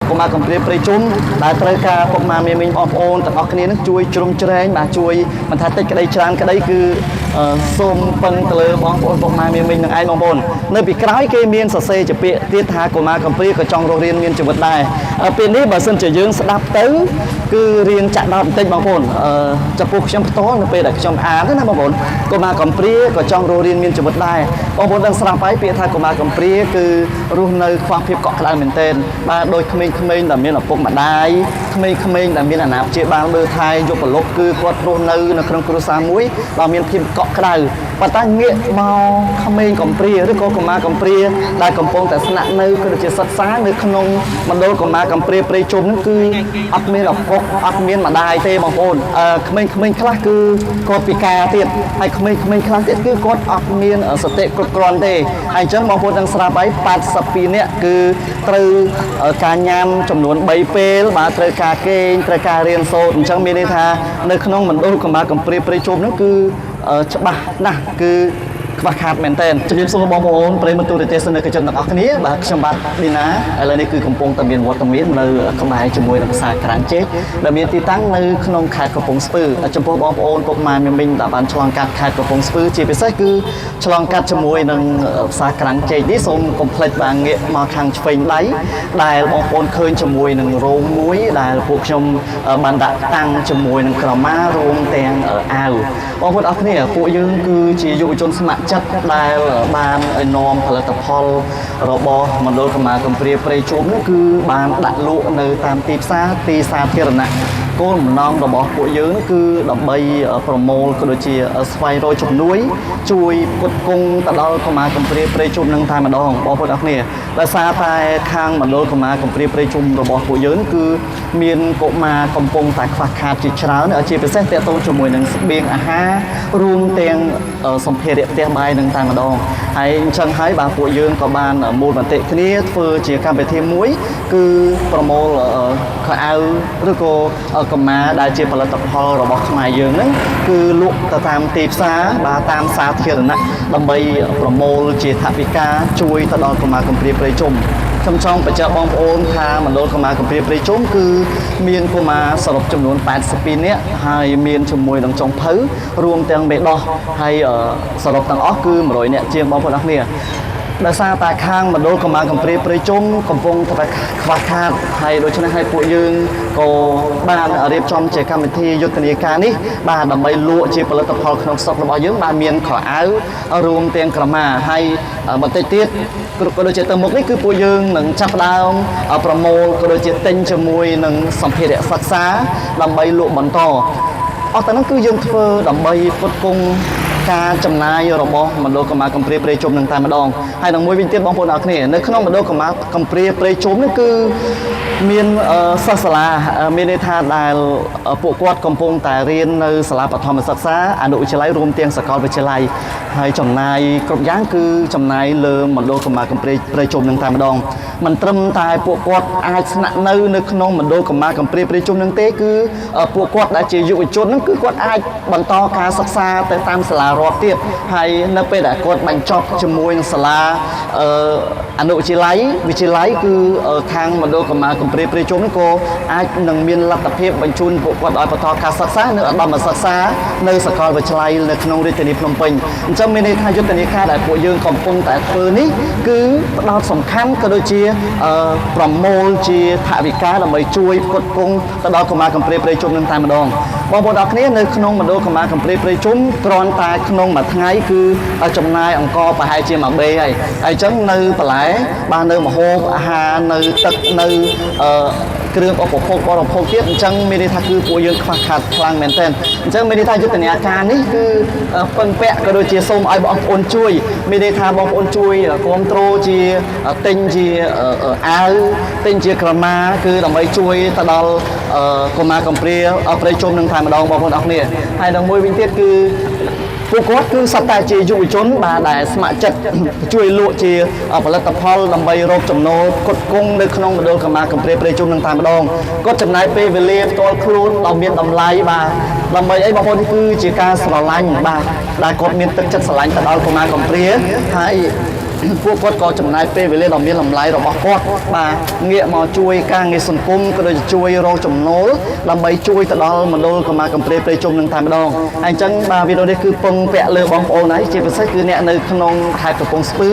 កុមារកំព្រាព្រៃជុំដែលត្រូវការពុកម៉ែមីមីងបងប្អូនទាំងអស់គ្នានឹងជួយជ្រោមជ្រែងបាទជួយមិនថាតិចក្តីច្រើនក្តីគឺសូមពឹងទៅលើបងប្អូនពុកម៉ែមីមីងនឹងឯងបងប្អូននៅពីក្រោយគេមានសរសេរជាពាក្យទៀតថាកុមារកំព្រាក៏ចង់រស់រៀនមានជីវិតដែរពេលនេះបើសិនជាយើងស្ដាប់ទៅគឺរៀងចាក់ដោតបន្តិចបងប្អូនចំពោះខ្ញុំផ្ទាល់នៅពេលដែលខ្ញុំអានទៅណាបងប្អូនកុមារកំព្រាក៏ចង់រស់រៀនមានជីវិតដែរបងប្អូនដឹងស្រាប់ហើយពាក្យថាកុមារកំព្រាគឺរស់នៅខ្វះភាពកក់ក្ដៅមែនទែនបាទដោយក្មេងៗដែលមានឪពុកម្ដាយក្មេងៗដែលមានអាណាព្យាបាលមើលថែយកប្រលប់គឺគាត់រស់នៅនៅក្នុងគ្រួសារមួយដែលមានភាពកក់ក្ដៅប៉ុន្តែងាកមកក្មេងកំព្រាឬក៏កុមារកំព្រាដែលកំពុងតែស្នាក់នៅក៏ដូចជាសិក្សានៅក្នុងមណ្ឌលកុមារកំព្រាព្រៃជុំហ្នឹងគឺអត់មានឪពុកអត់មានម្ដាយទេបងប្អូនក្មេងៗខ្លះគឺគាត់ពិការទៀតហើយក្មេងៗខ្លះទៀតគឺគាត់អត់មានសតិគ្រប់គ្រាន់ទេហើយអញ្ចឹងបងប្អូនដឹងស្រាប់ហើយ82នាក់គឺត្រូវការញ៉ាំចំនួន3ពេលបាទត្រូវការគេងត្រូវការរៀនសូត្រអញ្ចឹងមានន័យថានៅក្នុងមណ្ឌលកុមារកំព្រាព្រៃជុំហ្នឹងគឺច្បាស់ណាស់គឺខ្វះខាតមែនទែនជំរាបសួរបងប្អូនប្រិយមិត្តទូរទស្សនិកជនទាំងអស់គ្នាបាទខ្ញុំបាទឌីណាឥឡូវនេះគឺកំពុងតែមានវត្តមាននៅក្បែរជាមួយនឹងផ្សារក្រាំងចេកដែលមានទីតាំងនៅក្នុងខេត្តកំពង់ស្ពឺចំពោះបងប្អូនពុកម៉ែមីមីងដែលបានឆ្លងកាត់ខេត្តកំពង់ស្ពឺជាពិសេសគឺឆ្លងកាត់ជាមួយនឹងផ្សារក្រាំងចេកនេះសូមកុំភ្លេចបាទងាកមកខាងឆ្វេងដៃដែលបងប្អូនឃើញជាមួយនឹងរោងមួយដែលពួកខ្ញុំបានដាក់តាំងជាមួយនឹងក្រមារួមទាំងអាវបងប្អូនអរគ្នាពួកយើងគឺជាយុវជនស្ម័គ្រចិត្តដែលបាននាំផលិតផលរបស់មណ្ឌលកម្មាកំព្រាព្រៃជុំនោះគឺបានដាក់លក់នៅតាមទីផ្សារទីសាធារណៈគោលបំណងរបស់ពួកយើងនោះគឺដើម្បីប្រមូលក៏ដូចជាស្វែងរកជំនួយជួយផ្គត់ផ្គង់ទៅដល់កុមារកំព្រាព្រៃជុំនឹងតែម្ដងបងប្អូនអរគ្នាដោយសារតែខាងមណ្ឌលកុមារកំព្រាព្រៃជុំរបស់ពួកយើងគឺមានកុមារកំពុងតែខ្វះខាតជាច្រើនជាពិសេសទាក់ទងជាមួយនឹងស្បៀងអាហាររួមទាំងសម្ភារៈផ្ទះបាយនឹងតែម្ដងហើយអញ្ចឹងហើយបាទពួកយើងក៏បានមូលមតិគ្នាធ្វើជាកម្មវិធីមួយគឺប្រមូលខោអាវឬក៏កម្មាដែលជាផលិតផលរបស់ខ្មែរយើងហ្នឹងគឺលក់ទៅតាមទីផ្សារបាទតាមសាធារណៈដើម្បីប្រមូលជាថវិកាជួយទៅដល់កុមារកំព្រាព្រៃជុំខ្ញុំចង់បញ្ជាក់បងប្អូនថាមណ្ឌលកុមារកំព្រាព្រៃជុំគឺមានកុមារសរុបចំនួន82នាក់ហើយមានជាមួយនឹងចុងភៅរួមទាំងមេដោះហើយសរុបទាំងអស់គឺ100នាក់ជាងបងប្អូនអរគ្នាដោយសារតែខាងមណ្ឌលកុមារកំព្រាព្រៃជុំកំពុងតែខ្វះខាតហើយដូច្នេះហើយពួកយើងក៏បានរៀបចំជាកម្មវិធីយុទ្ធនាការនេះបាទដើម្បីលក់ជាផលិតផលក្នុងស្រុករបស់យើងបាទមានខោអាវរួមទាំងក្រមាហើយបន្តិចទៀតក៏ដូចជាទៅមុខនេះគឺពួកយើងនឹងចាប់ផ្ដើមប្រមូលក៏ដូចជាទិញជាមួយនឹងសម្ភារៈសិក្សាដើម្បីលក់បន្តអស់ទៅនោះគឺយើងធ្វើដើម្បីផ្គត់ផ្គង់ការចំណាយរបស់មណ្ឌលកម្មាកំព្រាព្រៃជុំនឹងតែម្ដងហើយនឹងមួយវិញទៀតបងប្អូនអរគ្នានៅក្នុងមណ្ឌលកម្មាកំព្រាព្រៃជុំនេះគឺមានសិស្សសាលាមានន័យថាដែលពួកគាត់កំពុងតែរៀននៅសាលាបឋមសិក្សាអនុវិទ្យាល័យរួមទាំងសាកលវិទ្យាល័យហើយចំណាយគ្រប់យ៉ាងគឺចំណាយលើមណ្ឌលកម្មាកំព្រាព្រៃជុំនឹងតែម្ដងមិនត្រឹមតែពួកគាត់អាចស្នាក់នៅនៅក្នុងមណ្ឌលកម្មាកំព្រាព្រៃជុំនឹងទេគឺពួកគាត់ដែលជាយុវជននឹងគឺគាត់អាចបន្តការសិក្សាទៅតាមសាលារដ្ឋទៀតហើយនៅពេលដែលគាត់បញ្ចប់ជាមួយនឹងសាលាអនុវិទ្យាល័យវិទ្យាល័យគឺខាងមណ្ឌលកម្មាកំព្រាព្រៃជុំនេះក៏អាចនឹងមានលទ្ធភាពបញ្ជូនពួកគាត់ឲ្យបន្តការសិក្សានៅឧត្តមសិក្សានៅសាកលវិទ្យាល័យនៅក្នុងរាជធានីភ្នំពេញអញ្ចឹងមានន័យថាយុទ្ធនាការដែលពួកយើងកំពុងតែធ្វើនេះគឺផ្ដោតសំខាន់ក៏ដូចជាប្រមូលជាថវិកាដើម្បីជួយផ្គត់ផ្គង់ទៅដល់កុមារកំព្រាព្រៃជុំនឹងតែម្ដងបងប្អូនអរគ្នានៅក្នុងមណ្ឌលកុមារកំព្រាព្រៃជុំគ្រាន់តែក្នុងមួយថ្ងៃគឺចំណាយអង្គប្រហែលជាមួយបេហើយហើយអញ្ចឹងនៅបន្លែបាទនៅម្ហូបអាហារនៅទឹកនៅគ្រឿងឧបភោគបរិភោគទៀតអញ្ចឹងមានន័យថាគឺពួកយើងខ្វះខាតខ្លាំងមែនទែនអញ្ចឹងមានន័យថាយុទ្ធនាការនេះគឺពឹងពាក់ក៏ដូចជាសូមឲ្យបងប្អូនជួយមានន័យថាបងប្អូនជួយគ្រប់គ្រងជាទិញជាអាវទិញជាក្រមាគឺដើម្បីជួយទៅដល់កុមារកំព្រាព្រៃជុំនឹងតែម្ដងបងប្អូនអរគ្នាហើយនឹងមួយវិញទៀតគឺពួកគាត់គឺសុទ្ធតែជាយុវជនបាទដែលស្ម័គ្រចិត្តជួយលក់ជាផលិតផលដើម្បីរកចំណូលផ្គត់ផ្គង់នៅក្នុងមណ្ឌលកម្មាកំព្រាព្រៃជុំនឹងតែម្ដងគាត់ចំណាយពេលវេលាផ្ទាល់ខ្លួនដ៏មានតម្លៃបាទដើម្បីអីបងប្អូននេះគឺជាការស្រឡាញ់បាទដែលគាត់មានទឹកចិត្តស្រឡាញ់ទៅដល់កុមារកំព្រាហើយ ពួកគាត់ក៏ចំណាយពេលវេលាដ៏មានតម្លៃរបស់គាត់បាទងាកមកជួយការងារសង្គមក៏ដូចជាជួយរកចំណូលដើម្បីជួយទៅដល់មណ្ឌលកុមារកំព្រាព្រៃជុំនឹងតែម្ដងហើយអញ្ចឹងបាទវីដេអូនេះគឺពឹងពាក់លើបងប្អូនហើយជាពិសេសគឺអ្នកនៅក្នុងខេត្តកំពង់ស្ពឺ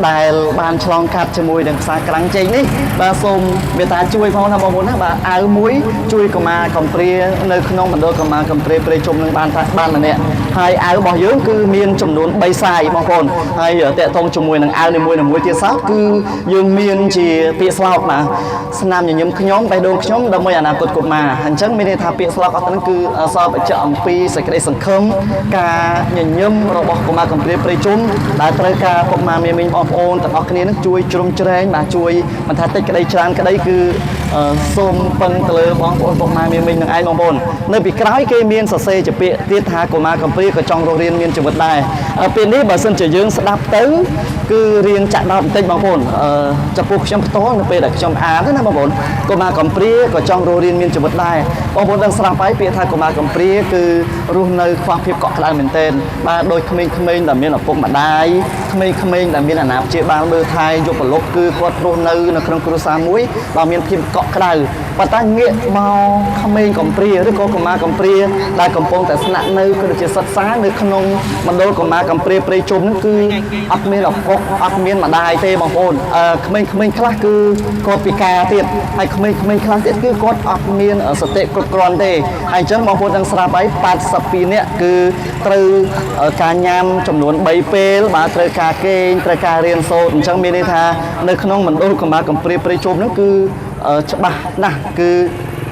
ដែលបានឆ្លងកាត់ជាមួយនឹងផ្សារក្រាំងចេកនេះបាទសូមមេត្តាជួយផងណាបងប្អូនណាបាទអាវមួយជួយកុមារកំព្រានៅក្នុងមណ្ឌលកុមារកំព្រាព្រៃជុំនឹងបានថាបានម្នាក់ហើយអាវរបស់យើងគឺមានចំនួន3សាយបងប្អូនហើយតកតងជាមួយនឹងអាវនីមួយៗទៀតសោះគឺយើងមានជាពាក្យស្លោកបាទស្នាមញញឹមខ្ញុំបេះដូងខ្ញុំដើម្បីអនាគតកុមារអញ្ចឹងមានន័យថាពាក្យស្លោកអស់ហ្នឹងគឺសរបញ្ជាក់អំពីសេចក្តីសង្ឃឹមការញញឹមរបស់កុមារកំព្រាព្រៃជុំដែលត្រូវការពុកម៉ែមីងបងប្អូនទាំងអស់គ្នានឹងជួយជ្រោមជ្រែងបាទជួយមិនថាតិចក្តីច្រើនក្តីគឺសូមពឹងទៅលើបងប្អូនពុកម៉ែមីងនឹងឯងបងប្អូននៅពីក្រោយគេមានសរសេរជាពាក្យទៀតថាកុមារកំព្រាក៏ចង់រស់រៀនមានជីវិតដែរពេលនេះបើសិនជាយើងស្ដាប់ទៅគឺរៀងចាក់ដោតបន្តិចបងប្អូនចំពោះខ្ញុំផ្ទាល់នៅពេលដែលខ្ញុំអានណាបងប្អូនកុមារកំព្រាក៏ចង់រស់រៀនមានជីវិតដែរបងប្អូនដឹងស្រាប់ហើយពាក្យថាកុមារកំព្រាគឺរស់នៅខ្វះភាពកក់ក្ដៅមែនទែនបាទដោយក្មេងៗដែលមានឪពុកម្ដាយក្មេងៗដែលមានអាណាព្យាបាលមើលថែយកប្រឡប់គឺគាត់រស់នៅនៅក្នុងគ្រួសារមួយដែលមានភាពកក់ក្ដៅប៉ុន្តែងាកមកក្មេងកំព្រាឬក៏កុមារកំព្រាដែលកំពុងតែស្នាក់នៅក៏ដូចជាសិក្សានៅក្នុងមណ្ឌលកុមារកំព្រាព្រៃជុំហ្នឹងគឺអត់មានឪពុកអត់មានម្ដាយទេបងប្អូនក្មេងៗខ្លះគឺគាត់ពិការទៀតហើយក្មេងៗខ្លះទៀតគឺគាត់អត់មានសតិគ្រប់គ្រាន់ទេហើយអញ្ចឹងបងប្អូនដឹងស្រាប់ហើយ82នាក់គឺត្រូវការញ៉ាំចំនួន3ពេលបាទត្រូវការគេងត្រូវការរៀនសូត្រអញ្ចឹងមានន័យថានៅក្នុងមណ្ឌលកុមារកំព្រាព្រៃជុំហ្នឹងគឺច្បាស់ណាស់គឺ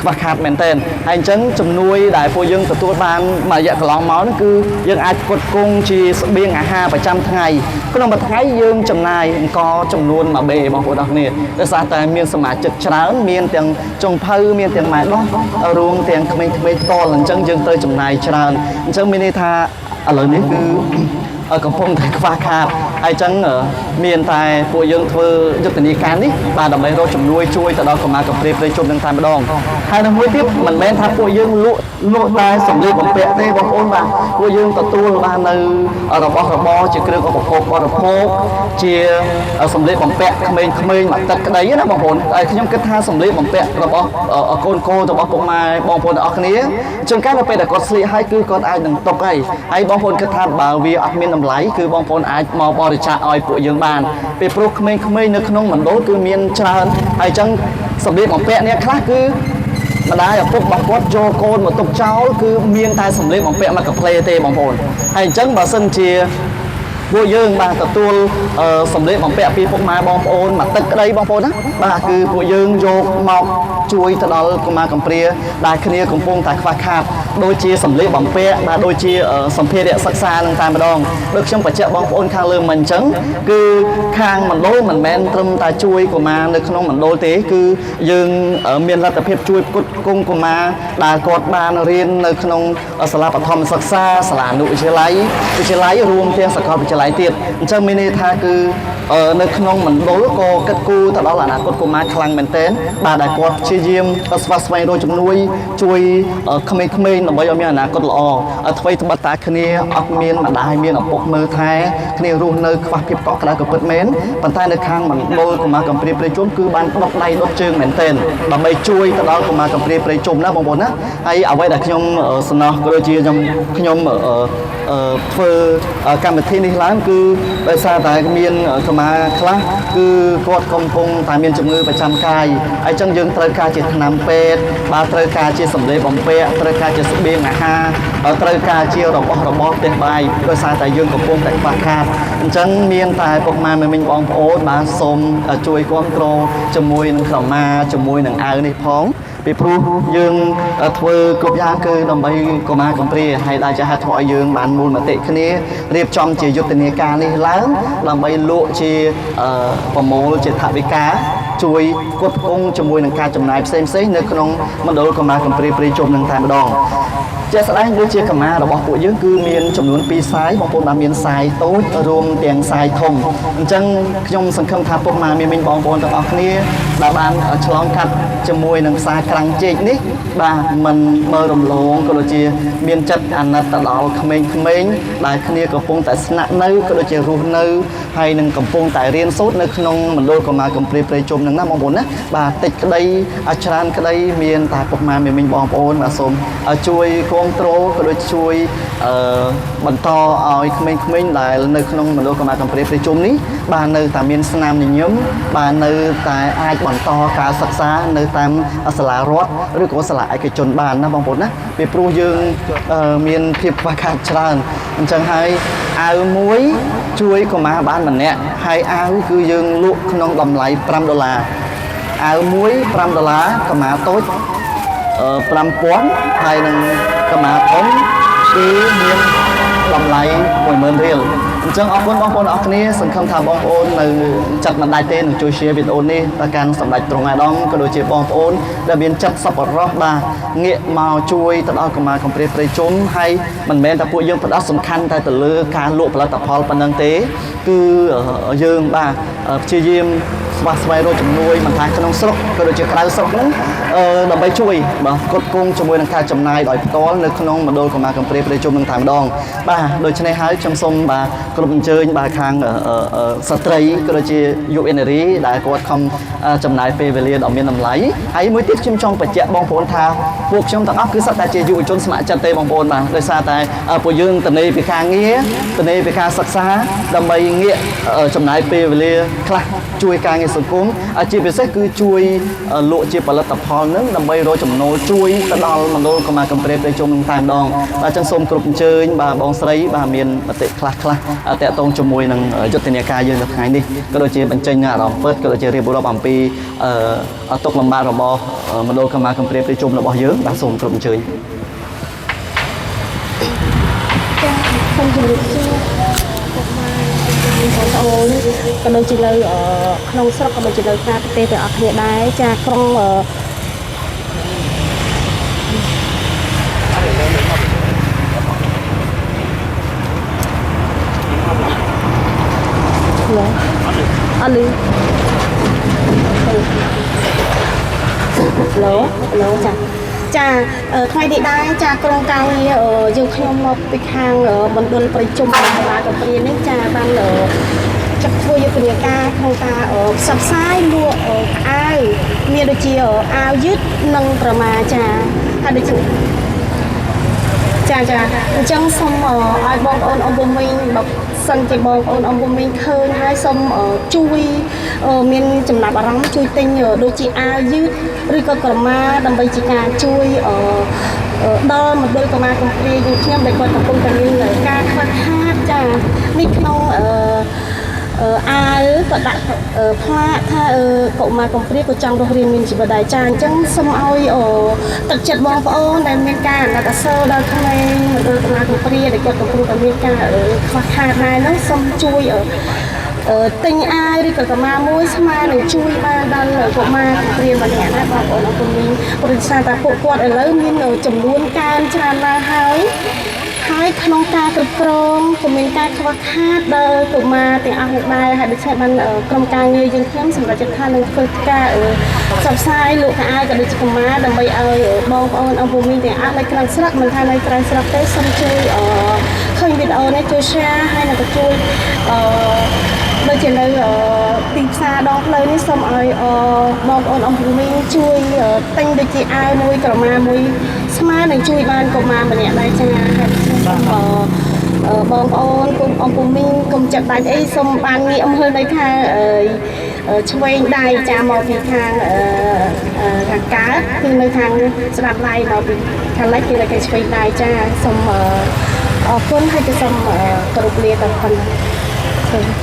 ខ្វះខាតមែនទែនហើយអញ្ចឹងជំនួយដែលពួកយើងទទួលបានមួយរយៈកន្លងមកនោះគឺយើងអាចផ្គត់ផ្គង់ជាស្បៀងអាហារប្រចាំថ្ងៃក្នុងមួយថ្ងៃយើងចំណាយអង្ករចំនួន1បេបងប្អូនអរគ្នាដោយសារតែមានសមាជិកច្រើនមានទាំងចុងភៅមានទាំងម៉ែដោះរួមទាំងក្មេងៗផ្ទាល់អញ្ចឹងយើងត្រូវចំណាយច្រើនអញ្ចឹងមានន័យថាឥឡូវនេះគឺកំពុងតែខ្វះខាតហើយអញ្ចឹងមានតែពួកយើងធ្វើយុទ្ធនាការនេះបាទដើម្បីរកជំនួយជួយទៅដល់កុមារកំព្រាព្រៃជុំនឹងតែម្ដងហើយនឹងមួយទៀតមិនមែនថាពួកយើងលក់តែសម្លៀកបំពាក់ទេបងប្អូនបាទពួកយើងទទួលបាននៅរបស់របរជាគ្រឿងឧបភោគបរិភោគជាសម្លៀកបំពាក់ក្មេងៗមួយទឹកក្តីណាបងប្អូនហើយខ្ញុំគិតថាសម្លៀកបំពាក់របស់កូនៗរបស់ពុកម៉ែបងប្អូនទាំងអស់គ្នាជួនកាលនៅពេលដែលគាត់ស្លៀកហើយគឺគាត់អាចនឹងຕົកហើយហើយបងប្អូនគិតថាបើវាអត់មានតម្លៃគឺបងប្អូនអាចមកបរិច្ចាគឲ្យពួកយើងបានពេលព្រោះក្មេងៗនៅក្នុងមណ្ឌលគឺមានច្រើនហើយអញ្ចឹងសម្លៀកបំពាក់នេះខ្លះគឺម្ដាយឪពុករបស់គាត់យកកូនមកទុកចោលគឺមានតែសម្លៀកបំពាក់មកកាផ្លេទេបងប្អូនហើយអញ្ចឹងបើសិនជាពួកយើងបាទទទួលសម្លៀកបំពាក់ពីពុកម៉ែបងប្អូនមកទឹកក្តីបងប្អូនណាបាទគឺពួកយើងយកមកជួយទៅដល់កុមារកំព្រាដែលគ្នាកំពុងតែខ្វះខាតដូចជាសម្លៀកបំពាក់បាទដូចជាសម្ភារៈសិក្សានឹងតែម្ដងដូចខ្ញុំបញ្ជាក់បងប្អូនខាងលើមិនអញ្ចឹងគឺខាងមណ្ឌលមិនមែនត្រឹមតែជួយកុមារនៅក្នុងមណ្ឌលទេគឺយើងមានលទ្ធភាពជួយផ្គត់ផ្គង់កុមារដែលគាត់បានរៀននៅក្នុងសាលាបឋមសិក្សាសាលាអនុវិទ្យាល័យវិទ្យាល័យរួមទាំងសាកលវិទ្យាល័យទៀតអញ្ចឹងមានន័យថាគឺនៅក្នុងមណ្ឌលក៏គិតគូរទៅដល់អនាគតកុមារខ្លាំងមែនទែនបាទដែលគាត់ព្យាយាមស្វះស្វែងរកជំនួយជួយក្មេងៗដើម្បីឲ្យមានអនាគតល្អអ្វីត្បិតតែគ្នាអត់មានម្ដាយមានឪពុកមើលថែគ្នារស់នៅខ្វះភាពកក់ក្ដៅក៏ពិតមែនប៉ុន្តែនៅខាងមណ្ឌលកុមារកំព្រាព្រៃជុំគឺបានដុតដៃដុតជើងមែនទែនដើម្បីជួយទៅដល់កុមារកំព្រាព្រៃជុំណាបងប្អូនណាហើយអ្វីដែលខ្ញុំសំណោះក៏ដូចជាខ្ញុំធ្វើកម្មវិធីនេះឡើងគឺដោយសារតែមានកុមារខ្លះគឺគាត់កំពុងតែមានជំងឺប្រចាំកាយហើយចឹងយើងត្រូវការជាថ្នាំពេទ្យបាទត្រូវការជាសម្លៀកបំពាក់ត្រូវការជាស្បៀងអាហារត្រូវការជារបស់របរផ្ទះបាយដោយសារតែយើងកំពុងតែខ្វះខាតអញ្ចឹងមានតែពុកម៉ែមីងបងប្អូនបាទសូមជួយគាំទ្រជាមួយនឹងក្រមាជាមួយនឹងអាវនេះផងពីព្រោះយើងធ្វើគ្រប់យ៉ាងគឺដើម្បីកុមារកំព្រាហើយដែលជាហេតុធ្វើឲ្យយើងបានមូលមតិគ្នារៀបចំជាយុទ្ធនាការនេះឡើងដើម្បីលក់ជាប្រមូលជាថវិកាជួយផ្គត់ផ្គង់ជាមួយនឹងការចំណាយផ្សេងៗនៅក្នុងមណ្ឌលកុមារកំព្រាព្រៃជុំនឹងតែម្ដងជាក់ស្ដែងដូចជាកម្មារបស់ពួកយើងគឺមានចំនួន2សាយបងប្អូនបានមានសាយតូចរួមទាំងសាយធំអញ្ចឹងខ្ញុំសង្ឃឹមថាពុកម៉ែមីងបងប្អូនទាំងអស់គ្នា ដែលបានឆ្លងកាត់ជាមួយនឹងផ្សារក្រាំងចេកនេះបាទមិនមើលរំលងក៏ដូចជាមានចិត្តអាណិតទៅដល់ក្មេងៗដែលគ្នាកំពុងតែស្នាក់នៅក៏ដូចជារស់នៅហើយនឹងកំពុងតែរៀនសូត្រនៅក្នុងមណ្ឌលកុមារកំព្រាព្រៃជុំនឹងណាបងប្អូនណាបាទតិចក្តីច្រើនក្តីមានតែពុកម៉ែមីមីងបងប្អូនបាទសូមជួយគ្រប់គ្រងក៏ដូចជួយអឺបន្តឲ្យក្មេងៗដែលនៅក្នុងមណ្ឌលកុមារកំព្រាព្រៃជុំនេះបាទនៅតែមានស្នាមញញឹមបាទនៅតែអាចបន្តការសិក្សានៅតាមសាលារដ្ឋឬក៏សាលាឯកជនបានណាបងប្អូនណាពីព្រោះយើងមានភាពខ្វះខាតច្រើនអញ្ចឹងហើយអាវមួយជួយកុមារបានម្នាក់ហើយអាវគឺយើងលក់ក្នុងតម្លៃ5ដុល្លារអាវមួយ5ដុល្លារកម្មាតូច5000ហើយនឹងកម្មាធំគឺមានតម្លៃ10000រៀលអញ្ចឹងអរគុណបងប្អូនអរគ្នាសង្ឃឹមថាបងប្អូននៅចិត្តមិនដាច់ទេនឹងជួយ share វីដេអូនេះទៅកាន់សម្ដេចទ្រង់អាដាមក៏ដូចជាបងប្អូនដែលមានចិត្តសប្បុរសបាទងាកមកជួយទៅដល់កុមារកំព្រាព្រៃជុំហើយមិនមែនតែពួកយើងផ្ដោតសំខាន់តែទៅលើការលក់ផលិតផលប៉ុណ្ណឹងទេគឺយើងបាទព្យាយាមស្វះស្វែងរកជំនួយមិនថាក្នុងស្រុកក៏ដូចជាក្រៅស្រុកហ្នឹងដើម្បីជួយបាទផ្គត់ផ្គង់ជាមួយនឹងការចំណាយដោយផ្ទាល់នៅក្នុងមណ្ឌលកុមារកំព្រាព្រៃជុំនឹងតែម្ដងបាទដូច្នេះហើយខ្ញុំសូមបាទគ្រប់អញ្ជើញបាទខាងស្ត្រីក៏ដូចជាយុវនារីដែលគាត់ខំចំណាយពេលវេលាដ៏មានតម្លៃហើយមួយទៀតខ្ញុំចង់បញ្ជាក់បងប្អូនថាពួកខ្ញុំទាំងអស់គឺសុទ្ធតែជាយុវជនស្ម័គ្រចិត្តទេបងប្អូនបាទដោយសារតែពួកយើងទំនេរពីការងារទំនេរពីការសិក្សាដើម្បីងាកចំណាយពេលវេលាខ្លះជួយការងារសង្គមជាពិសេសគឺជួយលក់ជាផលិតផលនឹងដើម្បីរកចំណូលជួយទៅដល់មណ្ឌលកុមារកំព្រាព្រៃជុំនឹងតែម្ដងបាទអញ្ចឹងសូមគ្រប់អញ្ជើញបាទបងស្រីបាទមានមតិខ្លះខ្លះតាក់ទងជាមួយនឹងយុទ្ធនាការយើងនៅថ្ងៃនេះក៏ដូចជាបញ្ចេញអារម្មណ៍ពិតក៏ដូចជារៀបរាប់អំពីទុក្ខលំបាករបស់មណ្ឌលកុមារកំព្រាព្រៃជុំរបស់យើងបាទសូមគ្រប់អញ្ជើញ សូមជម្រាបសួរពុកម៉ែបងប្អូនក៏ដូចជានៅក្នុងស្រុកក៏ដូចជានៅក្រៅប្រទេសទាំងអស់គ្នាដែរចាក្រុងអត់លឺឡូឡូចាចាថ្ងៃនេះដែរចាក្រុមការងារយើងខ្ញុំមកពីខាងមណ្ឌលប្រជុំកុមារកំព្រានេះចាបានចាត់ធ្វើយុទ្ធនាការក្នុងការផ្សព្វផ្សាយលក់អាវមានដូចជាអាវយឺតនិងក្រមាចាហើយដូចជាចាចាអញ្ចឹងសូមឲ្យបងប្អូនអ៊ំពូមីងបើសិនជាបងប្អូនអ៊ំពូមីងឃើញហើយសូមជួយមានចំណាប់អារម្មណ៍ជួយទិញដូចជាអាវយឺតឬក៏ក្រមាដើម្បីជាការជួយដល់មណ្ឌលកុមារកំព្រាយើងខ្ញុំដែលគាត់កំពុងតែមានការខ្វះខាតចានេះក្នុងអាវក៏ដាក់ផ្លាកថាកុមារកំព្រាក៏ចង់រស់រានមានជីវិតដែរចាអញ្ចឹងសូមឲ្យទឹកចិត្តបងប្អូនដែលមានការអាណិតអាសូរដល់ក្មេងមណ្ឌលកុមារកំព្រាដែលគាត់កំពុងតែមានការខ្វះខាតដែរនោះសូមជួយទិញអាវឬក៏ក្រមាមួយស្មើនឹងជួយបានដល់កុមារកំព្រាម្នាក់ណាបងប្អូនអរគុណមីងព្រោះសារតែពួកគាត់ឥឡូវមានចំនួនកើនច្រើនឡើងហើយហើយក្នុងការគ្រប់គ្រងក៏មានការខ្វះខាតដល់កុមារទាំងអស់នេះដែរហើយដូច្នេះបានក្រុមការងារយើងខ្ញុំសម្រាប់ចិត្តថានឹងធ្វើការផ្សព្វផ្សាយលក់ខោអាវក៏ដូចជាក្រមាដើម្បីឲ្យបងប្អូនអ៊ំពូមីងទាំងអស់នៅក្នុងស្រុកមិនថានៅក្រៅស្រុកទេសូមជួយឃើញវីដេអូនេះជួយ share ហើយនឹងក៏ជួយដូចជានៅទីផ្សារដងផ្លូវនេះសូមឲ្យបងប្អូនអ៊ំពូមីងជួយទិញដូចជាអាវមួយក្រមាមួយស្មើនឹងជួយបានកុមារម្នាក់ដែរចាហើយសូមបងប្អូនគុំអ៊ំពូមីងគុំចិត្តដាច់អីសូមបានងាកមើលនៅខាងឆ្វេងដៃចាមកពីខាងខាងកើតគឺនៅខាងស្ដាំដៃមកពីខាងលិចគឺនៅខាងឆ្វេងដៃចាសូមអរគុណហើយក៏សូមគោរពលាតែប៉ុណ្ណឹង។